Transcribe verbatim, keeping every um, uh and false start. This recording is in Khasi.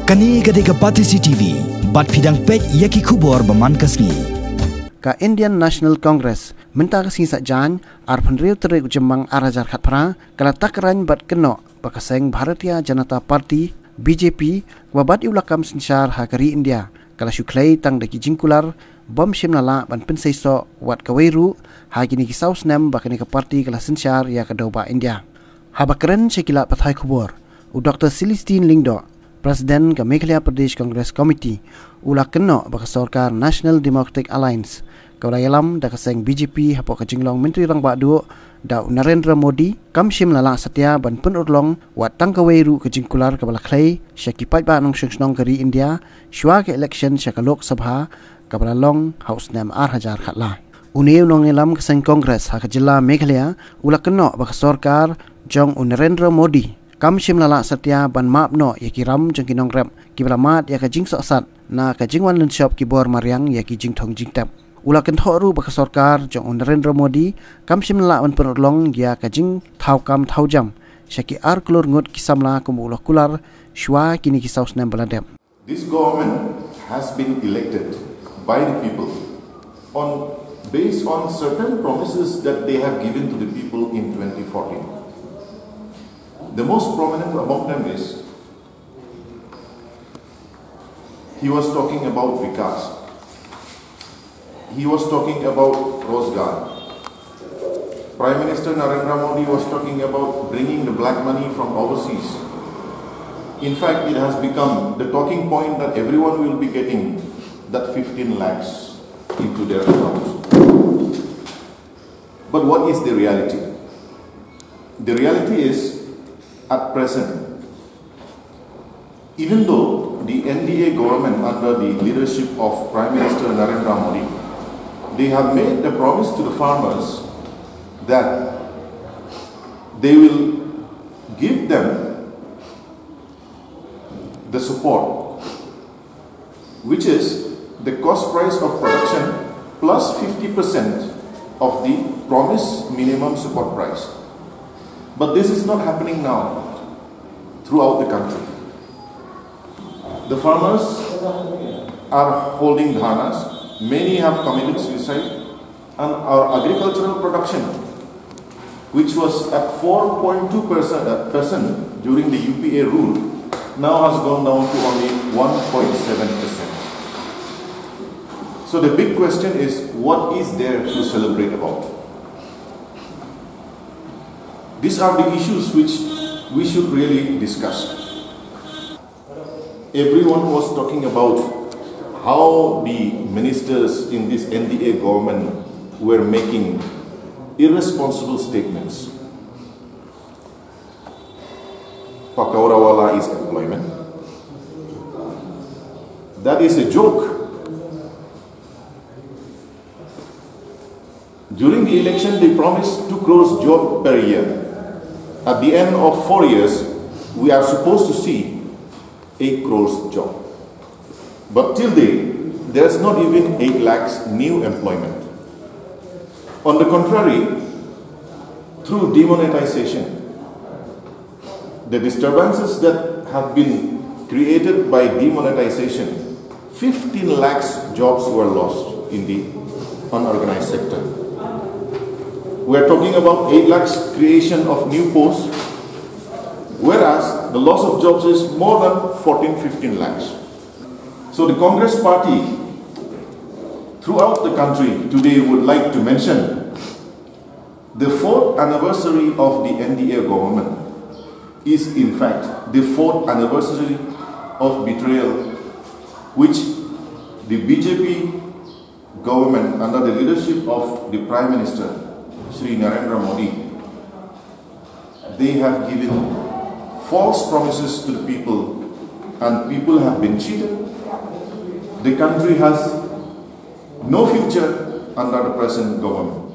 Kane ka dei ka Batesi T V, bad phi dang peit ïa ki khubor ba man ka sngi. Ka Indian National Congress mynta ka sngi Saitjaiñ, arphew hynriew tarik u Jymmang ar hajar khatphra, ka la tak raiñ bad kynnoh ba ka seng Bharatiya Janata Party, B J P, kaba bat ïa u lakam synshar ha ka ri India, ka la shu khlei tang da ki jingkular bym shym la lah ban pynseisoh wat kawei ruh ha kine ki saw snem ba kane ka party ka la synshar ïa ka dewbah India. Haba kren sha ki lad pathai khubor, u Doctor Celestine Lyngdoh, President ka Meghalaya Pradesh Congress Committee, u la kynnoh ba ka sorkar National Democratic Alliance, kaba la ïalam da ka seng B J P hapoh ka jinglong Myntri Rangbah Duh da u Narendra Modi, kam shym la lah satia ban pynurlong wat tang kawei ruh ka jingkular kaba la khlei sha ki paidbah nongshong shnong ka ri India shwa ka election sha ka Lok Sabha kaba la long ha u snem ar hajar khatphra. Une u nongïalam ka seng Congress ha ka jylla Meghalaya u la kynnoh ba ka sorkar jong u Narendra Modi kam shym la lah satia ban map noh ïa ki ram jong ki nongrep kiba la mad ïa ka jingsohsat na ka jingwan lynshop ki bor mariang ïa ki jingthung jingtep. U la kynthoh ruh ba ka sorkar jong u Narendra Modi kam shym la lah ban pynurlong ïa ka jingthaw kam thaw jam sha ki ar klur ngut ki samla kumba u la kular shwa kine ki saw snem ba la dep. This government has been elected by the people on, based on certain promises that they have given to the people in twenty fourteen. The most prominent among them is he was talking about Vikas. He was talking about Rozgar. Prime Minister Narendra Modi was talking about bringing the black money from overseas. In fact, it has become the talking point that everyone will be getting that fifteen lakhs into their accounts. But what is the reality? The reality is, at present, even though the N D A government under the leadership of Prime Minister Narendra Modi, they have made the promise to the farmers that they will give them the support, which is the cost price of production plus fifty percent of the promised minimum support price. But this is not happening now throughout the country. The farmers are holding dharnas. Many have committed suicide, and our agricultural production, which was at four point two percent, uh, percent during the U P A rule, now has gone down to only one point seven percent. So the big question is, what is there to celebrate about? These are the issues which we should really discuss. Everyone was talking about how the ministers in this N D A government were making irresponsible statements. Pakaurawala is employment. That is a joke. During the election, they promised two crores job per year. At the end of four years, we are supposed to see eight crores job. But till date, there's not even eight lakhs new employment. On the contrary, through demonetization, the disturbances that have been created by demonetization, fifteen lakhs jobs were lost in the unorganized sector. We are talking about eight lakhs creation of new posts, whereas the loss of jobs is more than fourteen, fifteen lakhs. So the Congress party throughout the country today would like to mention the fourth anniversary of the N D A government is in fact the fourth anniversary of betrayal which the B J P government under the leadership of the Prime Minister Shri Narendra Modi, they have given false promises to the people and people have been cheated. The country has no future under the present government.